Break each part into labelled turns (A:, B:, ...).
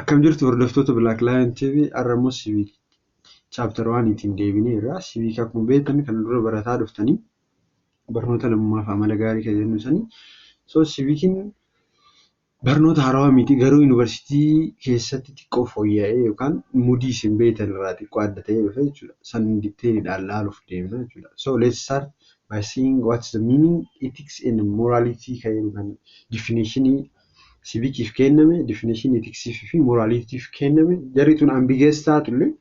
A: Akkam jirtu, hordoftoota Black Lion TV? Har'a immoo Civic Chapter 1tiin deebineerra. Civic akkuma beektan kan dura barataa dhuftanii barnoota lammummaa fi amala gaarii kan jennu sanii. So Civiciin barnoota haarawaa miti, garuu yuunivarsiitii keessatti xiqqoo fooyya'ee yookaan mudii isin beektan irraa xiqqoo adda ta'ee dhufe jechuudha. San detailiidhaan laaluuf deemna jechuudha. So let's start by seeing what's the meaning ethics and morality kan jedhu kan definitionii civiciif kenname, definition ethicsii fi moralityf kenname, jarri tun ambiguous taatullee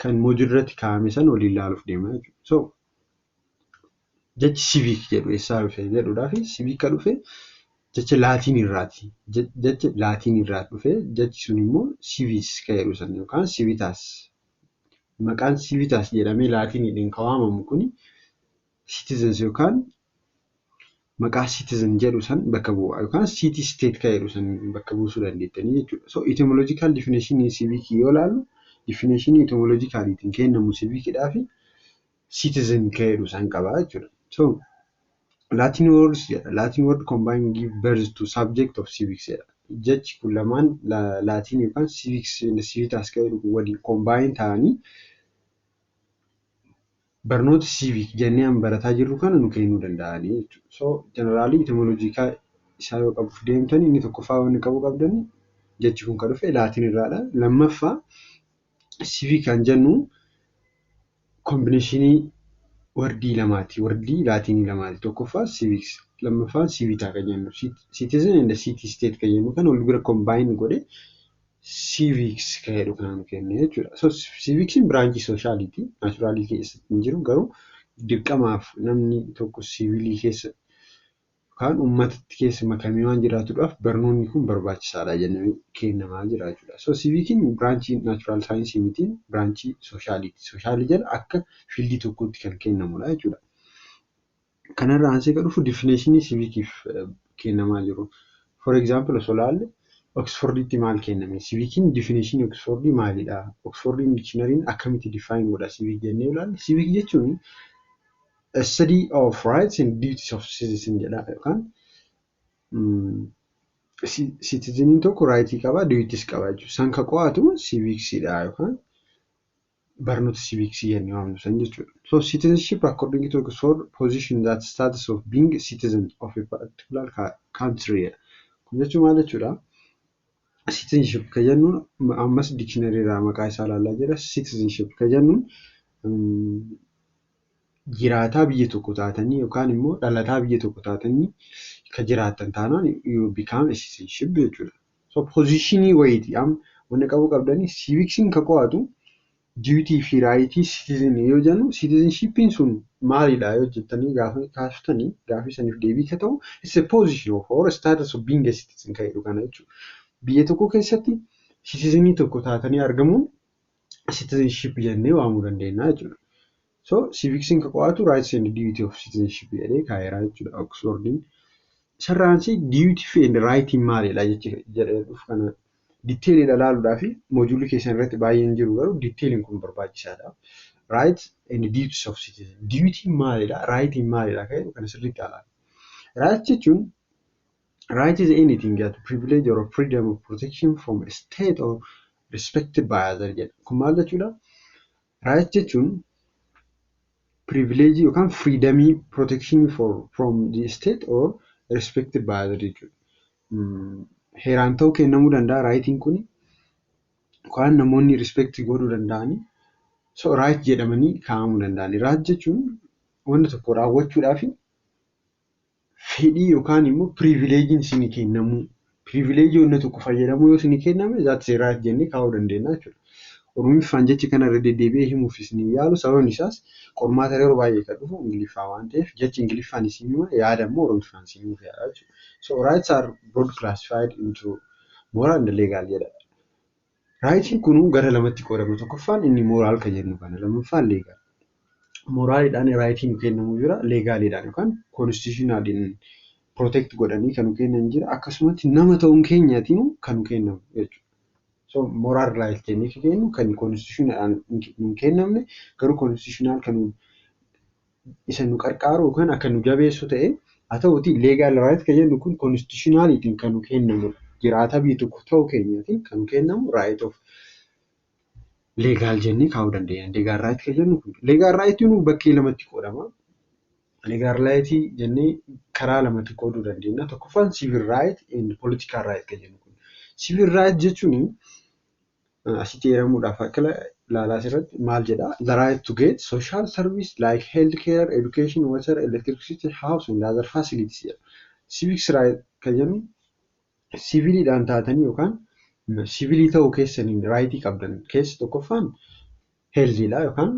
A: kan module irratti kaa'ame san waliin laaluuf deemna jechuudha. So jechi civic jedhu eessaa dhufe jedhuudhaa fi civic kan dhufe jecha Laatiin irraati. Jecha Laatiin irraa dhufe. Jechi sun immoo civis kan jedhu san yookaan civitas. Maqaan civitas jedhamee Laatiniidhaan kan waamamu kuni citizens yookaan maqaa citizen jedhu san bakka bu'a yookaan city state kan jedhu san bakka buusuu dandeettanii jechuudha. So etymological definition civic yoo ilaallu, definition etymologicaliitiin kennamu civicidhaa fi citizen kan jedhu san qaba jechuudha. So Latin words jedha. Latin word combine give birth to subject of civics jedha. Jechi kun lamaan Laatiin yookaan civics and civitas kan jedhu waliin combine ta'anii barnoota civic jennee an barataa jirru kana nu kennuu danda'anii jechuudha. So generally etymological isaa yoo qabuuf deemtan, inni tokkoffaa wanni qabu qabdani jechi kun kan dhufe Laatiin irraadha. Lammaffaa, civic kan jennu combinationii wordii lamaati. Wordii Laatinii lamaati. Tokkoffaa civics, lammaffaan civita kan jennu. Citizen and city state kan jennu kan wal bira combine godhe civics kan jedhu kana nu kenne jechuudha. So civicsiin branchii socialiiti. Naturalii keessatti hin jiru, garuu dirqamaaf namni tokko civilii keessa yookaan uummatatti keessa makamee waan jiraatuudhaaf barnoonni kun barbaachisaadha jedhamee kennamaa jira jechuudha. So civiciin branchii natural scienceii miti, branchii socialiiti. Socialii jala akka fieldii tokkotti kan kennamudha jechuudha. Kanarraa aansee kan dhufu definitionii civiciif kennamaa jiru. For example, osoo ilaalle Oxforditti maal kenname? Civiciin definitionii Oxfordii maalidha? Oxfordiin dictionaryiin akkamitti define godha civic jennee ilaalle? Civic jechuun a study of rights and duties of citizen jedha, yookaan citizeniin tokko rightii qaba, duties qaba jechuudha. San kan qo'atu civicsidha yookaan barnoota civicsii jennee waamnu san jechuudha. So citizenship according to Oxford position that status of being a citizen of a particular country. Kun jechuun maal jechuudha? Citizenship kan jennuun, ammas dictionary irraa maqaa isaa ilaalaa jira. Citizenship kan jennuun jiraataa biyya tokko taatanii yookaan immoo dhalataa biyya tokko taatanii kan jiraattan taanaan you become a citizenship jechuudha. So positionii wayiiti amma wanni qabuu qabdanii. Civicsiin kan qo'atu duty fi rightii citizen yoo jennu, citizenshipiin sun maalidha yoo jettanii gaafa kaaftanii, gaafii saniif deebii ka ta'u it's a position of or status of being a citizen kan jedhu kana jechuudha. Biyya tokko keessatti citizenii tokko taatanii argamuun citizenship jennee waamuu dandeenya jechuudha. So civicsiin kan qo'atu rights and duty of citizenship jedhee kaa'eera jechuudha Oxfordiin. Isarraa aansee duty and rightiin maalidha jedhee dhufu kana detailiidha ilaaluudhaa fi moduleii keessan irratti baay'een jiru, garuu detailiin kun barbaachisaadha. Right and duties of citizen. Duty maalidha? Rightiin maalidha? Kan jedhu kana sirriitti ilaala. Right jechuun, right is anything that privilege or freedom of protection from a state or respected by other jedha. Kun maal jechuudha? Right jechuun privilege yookaan freedomii protection for from the state or respected by other jechuudha. Heeraan ta'uu kennamuu danda'a rightiin kun, yookaan namoonni respect godhuu danda'anii so right jedhamanii kaa'amuu danda'ani. Right jechuun wanta tokko raawwachuudhaaf fedhii yookaan immoo privilegeiin isinii kennamuu, privilegeii wanta tokko fayyadamuu yoo isinii kenname, that's a right jennee kaa'uu dandeenya jechuudha. Oromiffaan jechi kana irra deddeebi'ee himuuf isinii yaalu, sababni isaas qormaata yeroo baay'ee kan dhufu Ingiliffaa waan ta'eef, jechi Ingiliffaan isin hima, yaada immoo Oromiffaan isin himuuf yaala jechuudha. So rights are broad classified into moral and legal jedha. Rightiin kun gara lamatti qoodama. Tokkoffaan inni moral kan jennu kana, lammaffaan legal. Moraliidhaan rightiin nu kennamu jira, legaliidhaan yookaan constitutionaliin protect godhanii kan nu kennan jira. Akkasumatti nama ta'uun keenyaatiin kan nu kennamu jechuudha. So moral right jennee kan kennu kan constitutionalaan nu kennamne, garuu constitutional kan isa nu qarqaaru yookaan akka nu jabeessu ta'e haa ta'uuti, legal right kan jennu kun constitutionaliitiin kan nu kennamudha. Jiraataa biyya tokko ta'uu keenyaatiin kan kennamu right of legal jennee kaa'uu dandeenya. Legal right kan jennu kun legal rightiin bakkee lamatti qoodama. Legal right jennee karaa lamatti qooduu dandeenya. Tokkoffaan civil right and political right kan jennu kun. Civil right jechuun asitti eeramuudhaaf akka ilaalaa asirratti maal jedhaa? The right to get social service like health care, education, water, electricity, house and other facilities jedha. Civics right kan jennu civiliidhaan taatanii yookaan civilii ta'uu keessaniin rightii qabdan keessa tokkoffaan healthiidha yookaan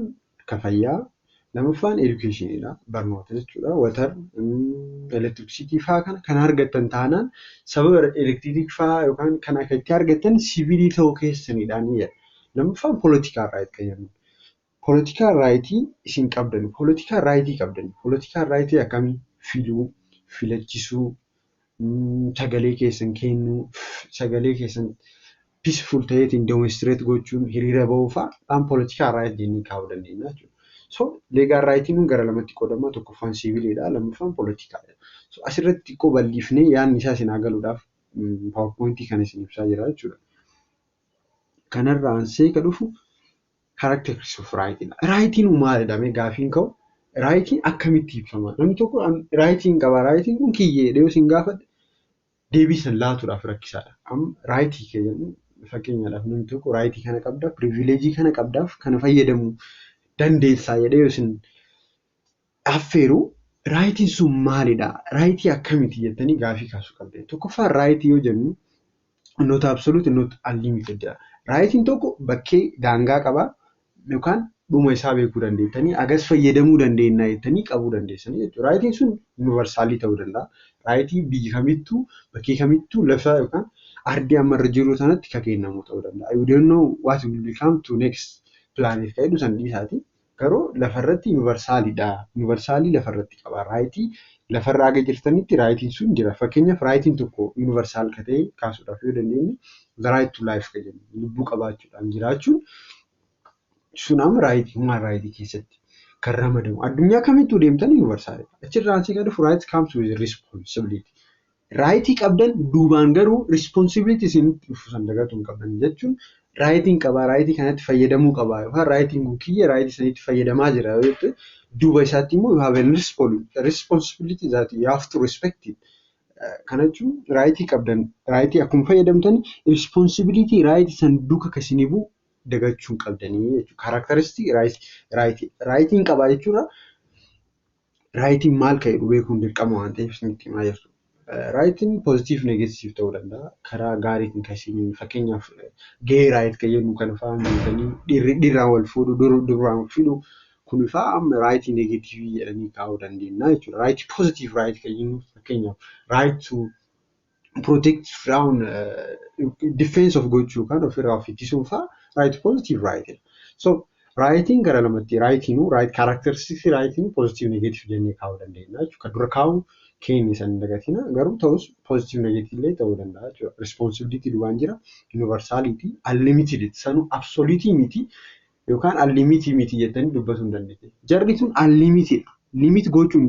A: kan fayyaa, lammaffaan educationiidha, barnoota jechuudha, water, electricity fa'aa kana kan argattan taanaan sababa electric fa'aa yookaan kan akka itti argattan civilii ta'uu keessaniidhaan jedha. Lammaffaan political right kan jennu. Political rightii isin qabdan, political rightii qabdan, political rightii akkamii? Filuu, filachisuu, sagalee keessan kennuu, sagalee keessan peaceful ta'eetiin demonstrate gochuun, hiriira bahuu fa'aa political right jennee kaa'uu dandeenya jechuudha. So legal rightiin gara lamatti qoodama. Tokkoffaan civiliidha, lammaffaan politicaldha. So asirratti xiqqoo bal'ifnee yaadni isaa isin haa galuudhaaf PowerPointii kana isin ibsaa jira jechuudha. Kanarraa aansee kan dhufu characteristics of rightiidha. Rightiin maalidha mee gaafiin ka'u? Rightiin akkamitti ibsama? Namni tokko rightiin qaba, rightiin kun kiyyee jedhee yoo isin gaafate deebii san laatuudhaaf rakkisaadha. Amma rightii kan jennu fakkeenyaadhaaf namni tokko rightii kana qabda, privilegeii kana qabdaaf kana fayyadamuu dandeessaa jedhee yoo isin affeeru, rightiin sun maalidha? Rightii akkamiiti jettanii gaafii kaasuu qabdu. Tokkoffaan rightii yoo jennu not absolute, not unlimited jedha. Rightiin tokko bakkee daangaa qaba yookaan dhuma isaa beekuu dandeettanii agas fayyadamuu dandeenya jettanii qabuu dandeessanii jechuudha. Rightiin sun universalii ta'uu danda'a. Rightii biyya kamittuu, bakkee kamittuu, lafa yookaan ardii amma irra jiru sanatti kan kennamu ta'uu danda'a. You don't know what will become to next planet kan jedhu san dhiisaati. Garuu lafarratti universaliidha. Universalii lafarratti qaba. Rightii lafarra haga jirtanitti rightiin sun jira. Fakkeenyaaf rightiin tokko universal kan ta'e kaasuudhaaf yoo dandeenye, the right to life kan jennu, lubbuu qabaachuudhaan jiraachuun sun amma rightii human rightii keessatti kan ramadamu. Addunyaa kamittuu deemtan universalidha. Achirraa asii gadi right comes with responsibility. Rightii qabdan duubaan garuu responsibility isinitti dhufu san dagatuu hin qabdan jechuun, rightiin qabaa, rightii kanatti fayyadamuu qabaa yookaan rightiin kun kiyya, rightii sanitti fayyadamaa jira yoo jette, duuba isaatti immoo you have a responsibility that you have to respect it. Kana jechuun rightii qabdan, rightii akkuma fayyadamtan responsibility rightii san duuka kan isinii bu'u dagachuu hin qabdanii jechuudha. Characteristic rightii. Rightiin qabaa jechuudha. Rightiin maal ka jedhu beekuun dirqama waan ta'eef isinitti himaa jirtu. Rightiin positive, negative ta'uu danda'a. Karaa gaariitiin kan isin fakkeenyaaf gay right kan jennu kana fa'aa beekanii, dhiirri dhiiraan wal fuudhu, duraan wal fuudhu kun fa'aa amma rightii negativeii jedhanii kaa'uu dandeenya jechuudha. Rightii positive right kan jennu fakkeenyaaf right to protect from defense of gochuu yookaan ofirraa of ittisuun fa'aa right positive right. So rightiin gara lamatti, rightiinuu right characteristics rightiin positive, negative jennee kaa'uu dandeenya jechuudha. Kan dura kaa'u keenya san dagatina, garuu ta'us positive, negative illee ta'uu danda'a jechuudha. Responsibility duwwaan jira, universality, unlimited sanuu absolute miti yookaan unlimited miti jettanii dubbatuu hin dandeenya. Jarri sun unlimited limit gochuu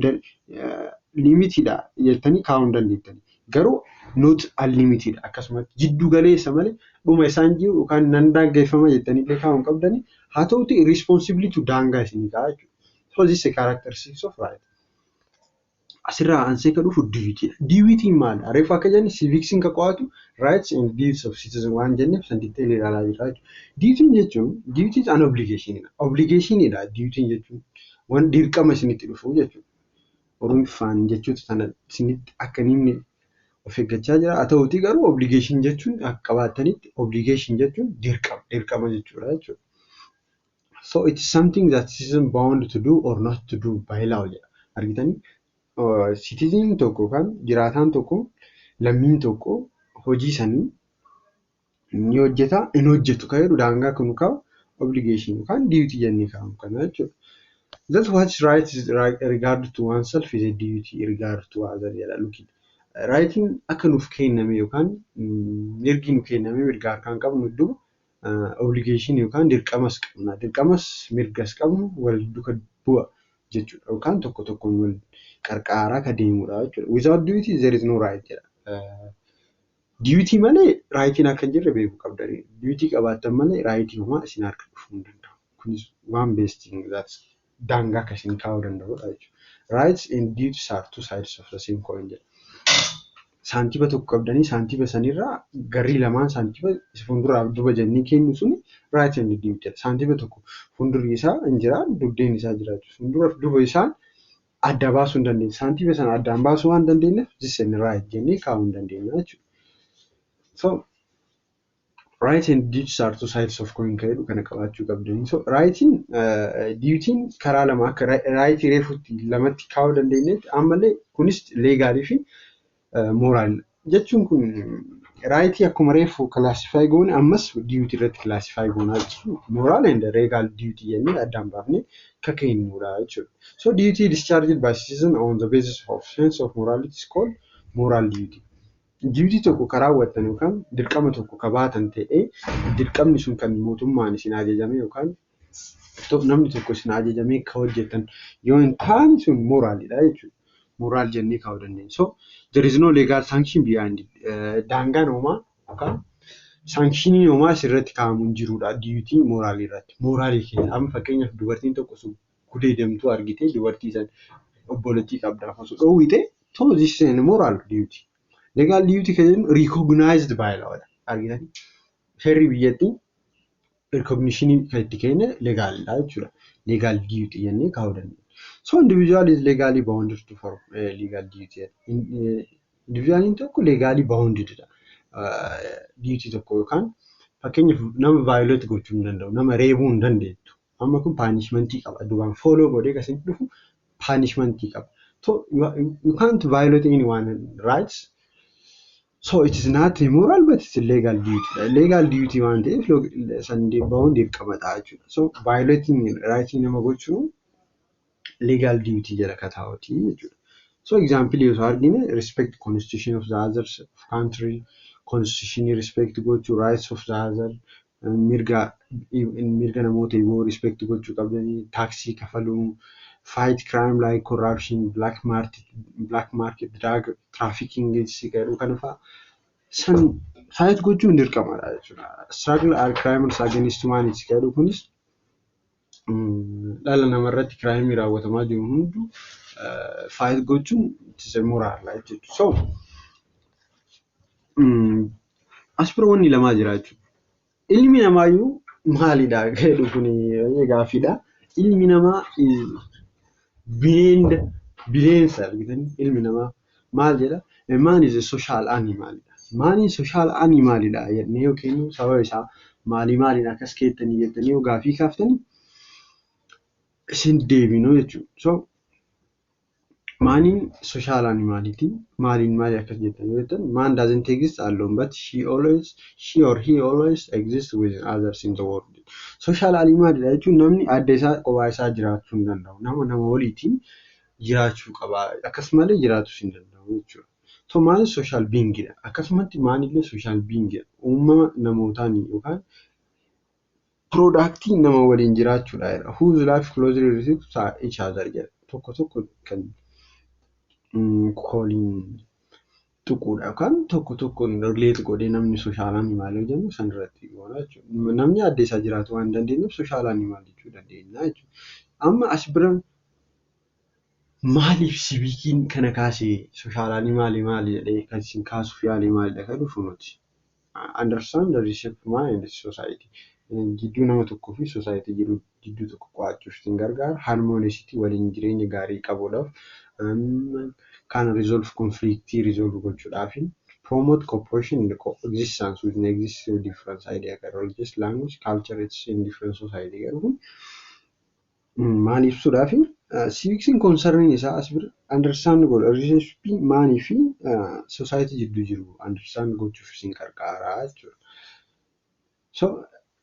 A: limitidha jettanii kaa'uu hin dandeettani. Garuu not unlimited, akkasumatti jiddu galeessa malee dhuma isaan jiru yookaan nan daangeffama jettanii illee kaa'uu hin qabdani. Haa ta'uti responsibility daangaa isinii ka'a jechuudha. So this is a characteristics of right. Asirraa aansee kan dhufu dutydha. Dutyn maali? Reefu akka jenne civicsiin kan qo'atu rights and duties of citizen waan jenneef san detail ilaalaa jirra jechuudha. Dutyn jechuun duty is an obligationidha. Obligationidha dutyn jechuun waan dirqama isinitti dhufu jechuudha. Oromiffaan jechoota sana isinitti akka hin himne of eeggachaa jira. Haa ta'utii garuu obligation jechuun akka qabaattanitti obligation jechuun dirqama, dirqama jechuudha jechuudha. So it's something that citizen bound to do or not to do by law jedha. Argitanii, citizen tokko yookaan jiraataan tokko, lammiin tokko hojii sanii ni hojjeta, hin hojjetu kan jedhu daangaa kun kaa'u obligation yookaan duty jennee kaa'amu kana jechuudha. That's what right is regard to oneself is a duty regard to other jedha, look it. Rightiin akka nuuf kenname yookaan mirgi nu kenname, mirga harkaan qabnu iddoo obligation yookaan dirqamas qabna. Dirqamas mirgas qabnu wal duka bu'a jechuudha. Yookaan tokko tokkoon wal qarqaaraa kan deemudha jechuudha. Without duty there is no right jedha. Duty malee rightiin akka hin jirre beekuu qabdanii. Duty qabaattan malee rightii homaa isin harka dhufuu hin danda'u. Kunis waan best daangaa akka isin kaa'uu danda'udha jechuudha. Rights and duties are two sides of the same coin jedha. Saantiba tokko qabdanii saantiba sanirraa garrii lamaan saantiba fuulduraaf duuba jennee kennu suni right and duty jedha. Saantiba tokko fuuldurri isaa hin jira, dugdeen isaa jira. Fuulduraaf duuba isaan adda baasuu hin dandeenye. Saantiba sana addaan baasuu waan dandeenyeef this and right jennee kaa'uu hin dandeenya jechuudha. So right and duties are two sides of coin kan jedhu kana qabaachuu qabdanii. So rightiin, dutyin karaa lama akka rightii reefutti lamatti kaa'uu dandeenyetti ammallee kunis legalii fi moral jechuun kun rightii akkuma reefu classify goone ammas duty irratti classify goonaa jechuudha. Moral and legal duty jennee addaan baafnee akka kennudha jechuudha. So duty discharged by citizen on the basis of sense of morality is called moral duty. Duty tokko kan raawwattan yookaan dirqama tokko kan baatan ta'ee, dirqamni sun kan mootummaan isin ajajame yookaan namni tokko isin ajajamee akka hojjettan yoo hin taane sun moralidha jechuudha. Moral jennee kaa'uu dandeenya. So there is no legal sanction behind it. Daangaan homaa yookaan sanctioniin homaa asirratti kaa'amu hin jirudha. Duty moralii irratti. Moralii keessa amma fakkeenyaaf dubartiin tokko sun gudeedamtuu argitee dubartii sana obboleettii qabdaaf osoo dhoowwite, so this is a moral duty. Legal duty kan jennu recognized by law dha. Argitanii, seerri biyyattii recognition kan itti kenne legalidha jechuudha. Legal duty jennee kaa'uu dandeenya. So individual is legally bounded to perform legal duty. Individualiin tokko legally bounded dha. Duty tokko yookaan fakkeenyaaf nama violate gochuu hin danda'u, nama reebuu hin dandeettu. Amma kun punishmentii qaba. Duraan follow godhee kan dhufu punishmentii qaba. So you can't violate anyone rights. So it is not immoral, but it's a legal duty. Legal duty waan ta'eef san bahuun dirqamadha jechuudha. So violating rights nama gochuun legal duty jala kataa'uti jechuudha. So example yoo argine, respect constitution of the others of country, constitution respect gochuu, rights of the other, mirga namoota immoo respect gochuu qabdanii, taaksii kafaluu, fight crime like corruption, black market, drug trafficking jedhu kana fa'a san fight gochuun dirqamadha jechuudha. Struggle are crimes against humanity jedhu kunis dhala namarratti crime raawwatamaa jiru hundu fight gochuun it is a moral jechuudha. So as bira wanni lamaa jira jechuudha. Ilmi namaayyuu maalidha jedhu kun gaaffiidha. Ilmi namaa bineelda, bineensa argitanii, ilmi namaa maal jedha? Man is a social animal. Man is social animalidha jennee yoo kennu sababa isaa maalii maaliin akkas keettanii jettanii yoo gaaffii kaaftanii isin deebinuu jechuudha. So maniin social animaliiti. Maaliin maali akkas jettan yoo jettan, man doesn't exist alone, but she or he always exists with others in the world. Social animalidha jechuun namni adda isaa kophaa isaa jiraachuu hin danda'u. Nama nama waliitiin jiraachuu qaba. Akkasumallee jiraachuus hin danda'u jechuudha. So man social beingidha. Akkasumatti manillee social beingidha. Uumama namootaan yookaan productii nama waliin jiraachuudha jedha. Whose life closely related to each other jedha. Tokko tokko kan kooliin tuquudha yookaan tokko tokkoon relate godhee namni social animal yoo jennu san irratti goona jechuudha. Namni adda isaa jiraatu waan hin dandeenyeef social animal jechuu dandeenya jechuudha. Amma as bira maaliif civiciin kana kaasee, social animal maali jedhee kan isin kaasuuf yaale maalidha kan dhufu nuti. Understand the relationship man and society. Jidduu nama tokkoo fi society jiru jidduu tokko qo'achuuf isin gargaara. Harmoniousity, waliin jireenya gaarii qabuudhaaf, kan resolve conflict resolve gochuudhaaf, promote cooperation and coexistence with existing different idea, religious, language, culture, etc. in different society garuu kun maal ibsuudhaaf, civicsiin concerniin isaa as bira understand godha relationship manii fi society jidduu jiru understand gochuuf isin gargaara jechuudha. So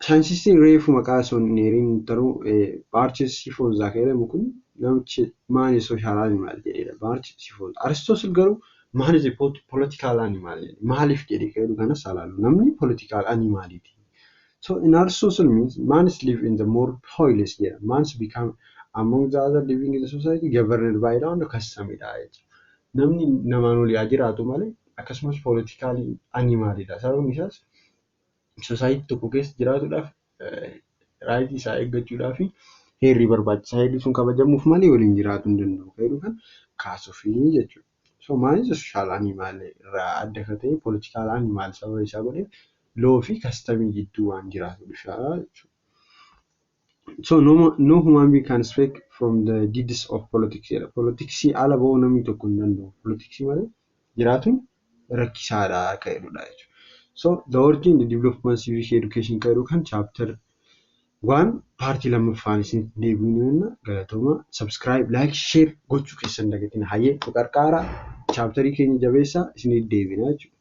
A: scientistiin reefu maqaa osoo hin eeriin taruu Baarchis Sifoozaa jedhamu kun namichi man is social animal jedhedha. Baarchis Sifoozaa. Aristotle garuu man is political animal jedhe. Maaliif jedhe jedhu kanas ilaallu. Namni political animaliti. So in Aristotle means man is live in the more polis jedha. Man's become among the other living in the society governed by law and custom dha jechuudha. Namni namaan olii haa jiraatu malee akkasumas political animalidha. Sababni isaas society tokko keessa jiraatuudhaaf, rightii isaa eeggachuudhaaf heerri barbaachisaa. Heerri sun kabajamuuf malee waliin jiraachuu hin danda'u. Heerri kan kaasuufii jechuudha. So maalis social animal irraa adda kan ta'e political animal sababa isaa godheef law fi customii jidduu waan jiraatu dhufa jechuudha. So no human being can speak from the deeds of politics jedha. Politicsii ala bahuu namni tokko hin danda'u. Politicsii malee jiraatuun rakkisaadha akka jedhudha jechuudha. So the origin, the development, civic education kan jedhu kan chapter 1 partii lammaffaan isin deebiin galatooma. Subscribe, like, share gochuu keessan dagatina. Hayyee, nu qarqaara, chapterii keenya jabeessaa, isiniif deebina jechuudha.